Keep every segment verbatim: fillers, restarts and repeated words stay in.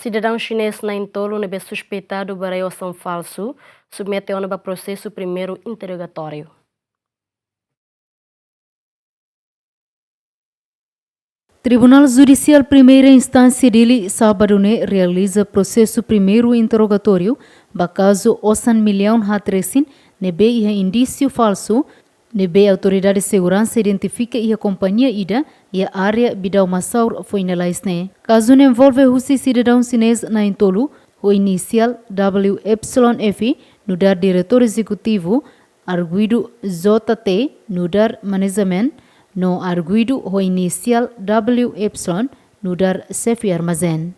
Sidadaun xinés na'in-tolu ne'ebé suspeitadu ba rai osan falsu submete ona ba prosesu primeiru interrogatóriu. Tribunál Judisiál Primeira Instánsia Dili, sábadu ne'e, realiza prosesu primeiru interrogatóriu ba kazu osan millaun haat resin ne'ebé iha indísiu falsu, ne'ebé autoridade seguransa identifika iha kompañia ida iha área Bidau Masaur foin lalais ne'e. Kazu ne'e envolve husi sidadaun xinés na'in-tolu ho inisiál W Epsilon F, nu'udar diretór ezekutivu, arguidu J T, nu'udar management, no arguidu ho inisiál W Epsilon, nu'udar xefe armazén.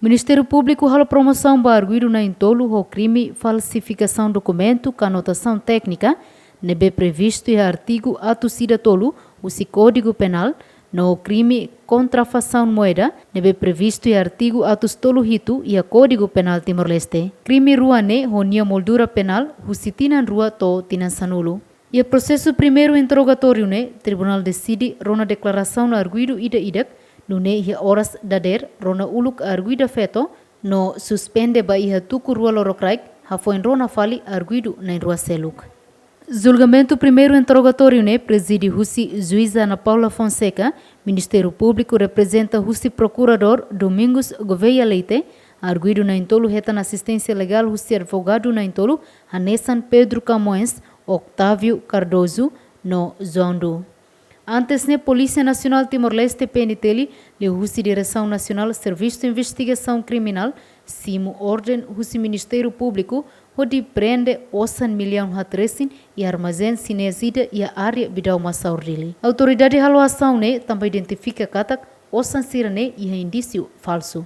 Ministériu Públiku halo promosaun ba arguidu na'in-tolu ho krime falsifikasaun dokumentu ka anotasaun téknika, ne'ebé previstu iha artigu atus ida tolu husi Kódigu Penál, no krime kontrafasaun moeda, ne'ebé previstu iha artigu atus tolu hitu iha Kódigu Penál Timor-Leste. Krime rua ne'e ho nia moldura penál husi tinan rua to'o tinan sanulu. Iha prosesu primeiru interrogatóriu ne'e, tribunál deside rona deklarasaun arguidu ida-idak, nune'e iha oras dadeer rona uluk arguida feto, no suspende ba iha tuku rua lorokraik, hafoin rona fali arguidu na'in-rua seluk. Julgamentu primeiru interrogatóriu ne'e prezide husi juíza Ana Paula Fonseca, Ministériu Públiku reprezenta husi prokuradór Domingos Gouveia Leite, arguidu na'in-tolu hetan asisténsia legál husi advogadu na'in-tolu, hanesan Pedro Camões, Octávio Cardoso, no João Du. Antes ne'e, Polísia Nasionál Timor-Leste, P N T L, liuhusi Diresaun Nasionál Servisu Investigasaun Kriminál, simu orden husi Ministériu Públiku hodi prende osan millaun haat resin iha armazén xinés ida iha área Bidau Masaur Dili. Autoridade halo asaun ne'e tanba identifika katak osan sira-ne'e iha indísiu falsu.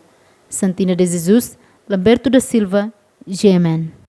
Santina de Jesus, Lamberto da Silva, G M N.